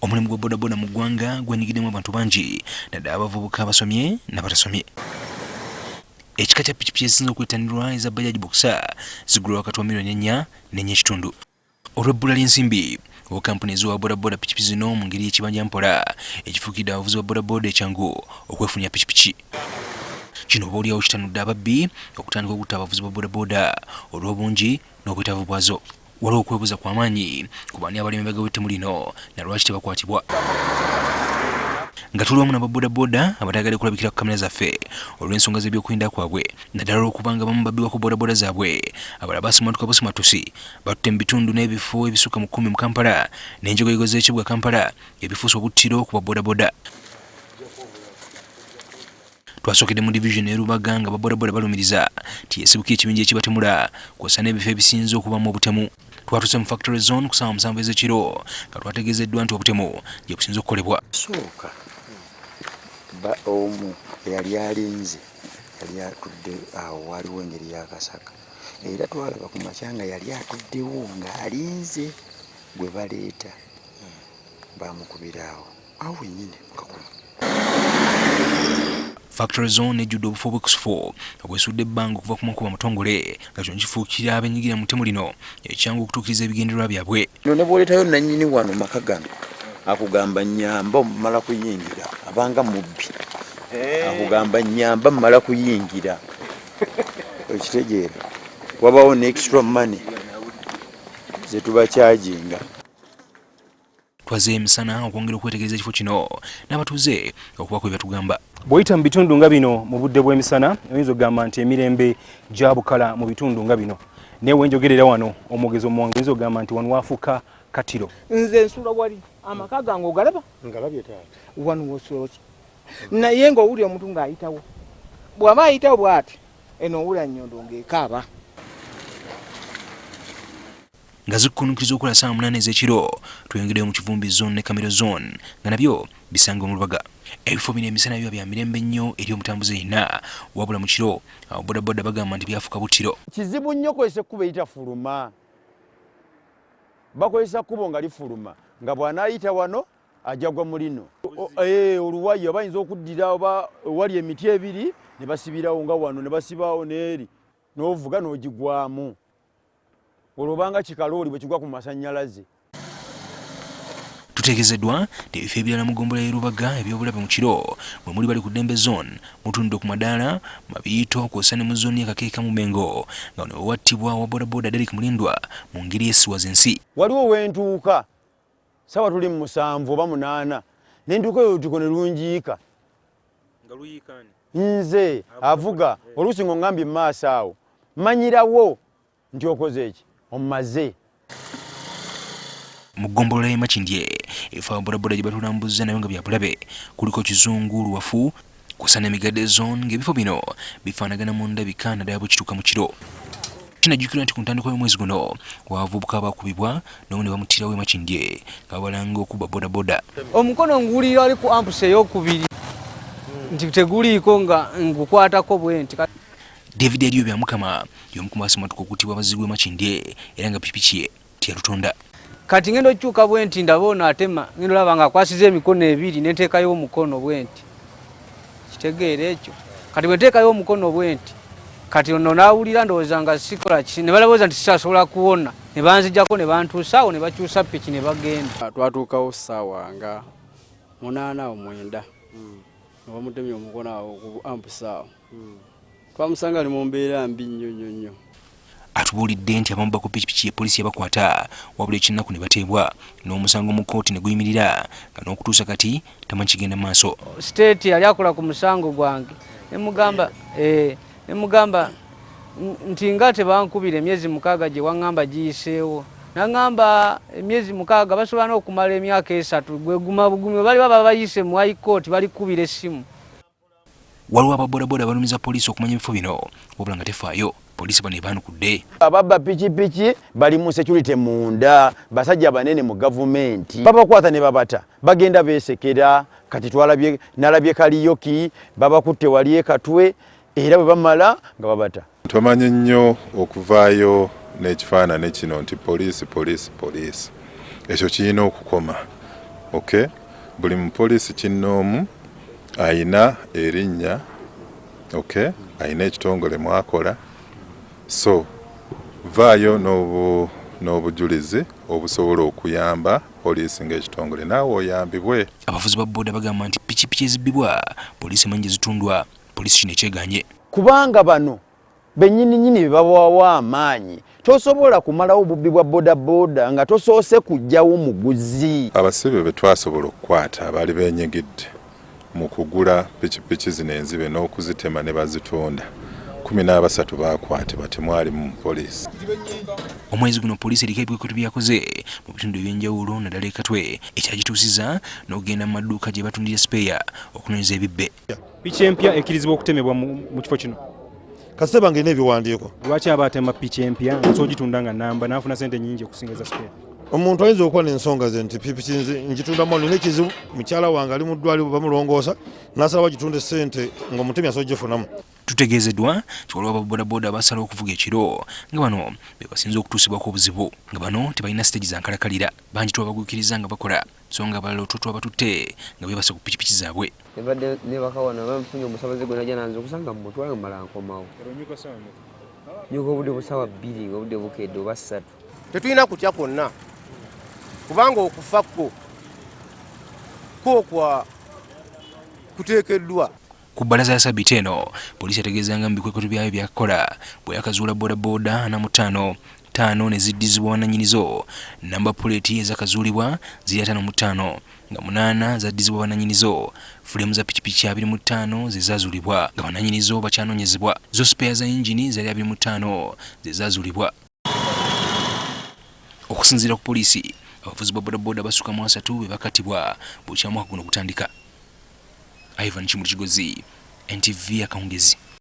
Omulimu gwa bodaboda mu ggwanga gwenyigiddemu abantu bangi naddala abavubuka abasomye n'abatasomye. Ekika kya pikipiki ezisinze okwettanirwa eza Bajaj Boxer zigulwa wakati wa miliyoni ennya n'ennya ekitundu. Olw'ebbula ly'ensimbi, oba kampuni eziwa bodaboda pikipiki zino mu ngeri y'ekibanja mpola ekifuukidde abavuzi ba bodaboda ekyangu okwefunira pikipiki. Kino oboolyawo kitanudde ababbi okutandika okutta abavuzi ba bodaboda olw'obungi n'obwetaavu bwazo. Waliwo okwebuuza kwa maanyi ku baani abali emabega w'ettemu lino na lwaki tebakwatibwa. Nga tuli wamu n'aba bodaboda abataagadde kulabikira ku kamera zaffe olw'ensonga z'ebyokwerinda kwabwe naddala olw'okuba nga abamu babbibwako bodaboda zaabwe, abalala basimatuka busimatusi batutte mu bitundu n'ebifo ebisukka mu kkumi mu Kampala n'enjegoyego z'ekibuga Kampala ebifuuse obuttiro ku ba bodaboda. Twasookedde mu division e Rubaga nga babodaboda balumiriza nti yesibuka ekibinja ekibatemula kw'ossa n'ebifo ebisinze okubaamu obutemu. Twatuuse mu Factory Zone ku ssaawa 7 ez'ekiro nga twategeezeddwa nti obutemu gye businze okukolebwa. Sooka ba omu eyali alinze yali atudde awo waaliwo engeri y'akasaka era twalaba ku makya nga yali atuddewo ng'alinze gwe baleeta baamukubira awo. Awo wennyini mu kakubo. Factory Zone ejjudde obufo obwekusifu obwesudde ebbanga okuva ku makubo amatongole nga kino kifuukira abenyigira mu ttemu lino ekyangu okutuukiriza ebigendererwa byabwe. No ne bw'oleetayo nnannyini wano maka gano akugamba nnyamba mmala kuyingira abanga mubbi akugamba nnyamba mmala kuyingira okitegeera wabawo ne extra money ze tubakyajinga. Twazzeeyo emisana okwongera okwetegereza ekifo kino n'abatuuze okubaako bye batugamba. Bw'oyita mu bitundu nga bino mu budde bw'emisana oyinza okugamba nti emirembe gya bukala mu bitundu nga bino, naye we njogerera wano omwogezi omuwango oyinza okugamba nti wano waafuuka katiro. Nze nsula wali amaka gange ogalaba? Ngalabye taata. Wano wosula ki? Naye ng'owulira omuntu ng'ayitawo, bw'aba ayitawo bw'ati eno owulira nnyondo ng'ekaaba. Nga zikkunukkiriza okukola ssaawa 8 ez'ekiro, tweyongeddeyo mu Kivumbi Zone ne Kamiro Zone nga nabyo bisangibwa mu Lubaga. Ebifo bino emisana biba bya mirembe nnyo eri omutambuze yenna, wabula mu kiro aba bodaboda bagamba nti byafuuka buttiro. Kizibu nnyo kozesa ekkubo eritafuluma. Bakozesa kkubo nga lifuluma nga bw'anaayita wano ajagwa mu lino eh, oluwayo bayinza okuddira oba wali emiti ebiri ne basibirawo nga wano ne basibaawo n'eri n'ovuga n'ogigwamu. Olwo obanga kikalooli bwe kigwa ku masannyalaze. Tutegezeddwa nti ebifo ebirala mu ggombolola y'e Rubaga eby'obulabe mu kiro mwe muli bali ku Ddembe Zone, Mutundwe ku madaala, Mabiito kw'ossa ne mu zooni y'e Kakeeka mu Mengo nga wano we wattibwa owa bodaboda Derrick Mulindwa mu ngeri esiwaza ensi. Waliwo we ntuuka ssaawa tuli mu 7 oba 8 ne ntuuka eyo olutiko ne lunjiika. Nga luyiika ani? Nze avuga oluusi ng'ongambye mu maaso awo mmanyirawo nti okoze eki omaze. Mu ggombolola y'e Makindye ebifo aba bodaboda gye batulambuzza nabyo nga bya bulabe kuliko Kizungu, Luwafu kw'ossa ne Migadde Zone ng'ebifo bino bifaanagana mu ndabika naddala bwe kituuka mu kiro. Kinajjukirwa nti ku ntandikwa y'omwezi guno abavubuka baakubibwa n'omu ne bamuttirawo e Makindye nga babalanga okubba bodaboda. Omukono nguwulira wali ku ampusi ey'okubiri nti teguliiko nga ngukwatako bwenti. David Eriyo Byamukama y'omu ku baasimatuka okuttibwa abazigu e Makindye era nga pikipiki ye teyalutonda. Kati ngenda okukyuka bwenti ndaba ono atema, ngenda olaba nga akwasiza emikono ebiri ne nteekayo omukono bwenti. Kitegeera ekyo. Kati bwe nteekayo omukono bwenti, kati ono n'awulira ndowooza nga sikola ki, ne balowooza nti sikyasobola kuwona, ne banzigyako ne bantuusa awo ne bakyusa piki ne bagenda. Twatuukawo ssaawa nga 8 awo 9 nga bamutemye omukono awo ku ampusi awo. Twamusanga ali mu mbeera mbi nnyo nnyo nnyo. Atubuulidde nti abamu ku pikipiki ye poliisi yabakwata wabula eky'ennaku ne bateebwa n'omusango mu kkooti ne guyimirira nga n'okutuusa kati tamanyi kigenda maaso. State yali akola ku musango gwange ne mugamba eh, ne mugamba nti nga tebankubira emyezi 6 gye waŋŋamba giyiseewo naŋŋamba emyezi 6 basobola n'okumala emyaka 3 gwe guma bugumi bwe bali baba bayise mu high court balikubira essimu. Waliwo aba bodaboda abalumiza poliisi okumanya ebifo bino wabula nga tefaayo. Poliisi bano ebaanukudde. Ababba pikipiki bali mu security munda, basajja banene mu gavumenti babakwata ne babata, bagenda beesekera. Kati twalabye, nalabye Kariyoki babakutte wali e Katwe, era bwe bamala nga babata. Tomanyi nnyo okuvaayo n'ekifaananyi kino nti poliisi, poliisi, poliisi. Ekyo kirina okukoma. Okay, buli mupoliisi kinnoomu ayina erinnya, okay, ayina ekitongole mwakola, so vaayo n'obujulizi obusobola okuyamba poliisi ng'ekitongole, naawe oyambibwe. Abavuzi ba boda bagamba nti pikipiki ezibbibwa poliisi emanyi gye zitundwa, poliisi kino ekyeganye. Kubanga bano bennyininyini be babawa amaanyi, tosobola kumalawo bubbi bwa bodaboda nga tosoose kuggyawo muguzi. Abasibe be twasobola okukwata abaali beenyigidde mu kugula pikipiki zino enzibe n'okuzitema ne bazitunda, 13 baakwatibwa, temwalimu poliisi. Omwezi guno poliisi eriko ebikwekweto bye yakoze mu bitundu eby'enjawulo naddala e Katwe ekyagituusiza n'okugenda mu maduuka gye batundira sipeeya okunoonyeza ebibbe. Piki empya ekkirizibwa okutemebwa mu kifo kino? Kasita bange erina ebiwandiiko. Lwaki aba atema piki empya nga osobola ogitunda nga nnamba n'afuna ssente nnyingi okusinga eza sipeeya? Omuntu ayinza okuba n'ensonga ze nti pikipiki ngitundamu nina ekizibu, mukyala wange ali mu ddwaliro bamulongoosa, n'asalawo agitunde ssente ng'omutemi asobola ogifunamu. Tutegeezeddwa nti waliwo aba bodaboda abasalawo okuvuga ekiro nga bano be basinze okutuusibwako obuzibu nga bano tebalina siteegi za nkalakalira. Bangi twabaguukiriza nga bakola so nga abalala otwo twabatutte nga beebase ku pikipiki zaabwe. Nebadde nebaka wano aba nfunye omusabaze gwe najja nanzukusa nga mutwale mala nkomawo. Nyuka obudde busawa 2 nga obudde bukedde oba 3. Tetulina kutya kwonna kubanga okufa kwo kwo kwa kuteekeddwa. Ku bbalaza ya sabiti eno, poliisi yategeeza nga mu bikwekweto byayo byakakola bwe yakazuula bodaboda 45, ttaano ne ziddizibwa bannannyinizo. Nnamba puleeti ezakazuulibwa ziri 55 nga munaana zaddizibwa bannannyinizo. Fuleemu za pikipiki 25 ze zaazuulibwa nga bannannyinizo bakyanoonyezebwa. Zo sipeeya za yingini zaali 25 ze zaazuulibwa. Okusinziira ku poliisi, abavuzi ba bodaboda abasukka mu asatu be bakattibwa bukya mwaka guno gutandika. Ivan Kimuli Kigozi, NTV akawungezi.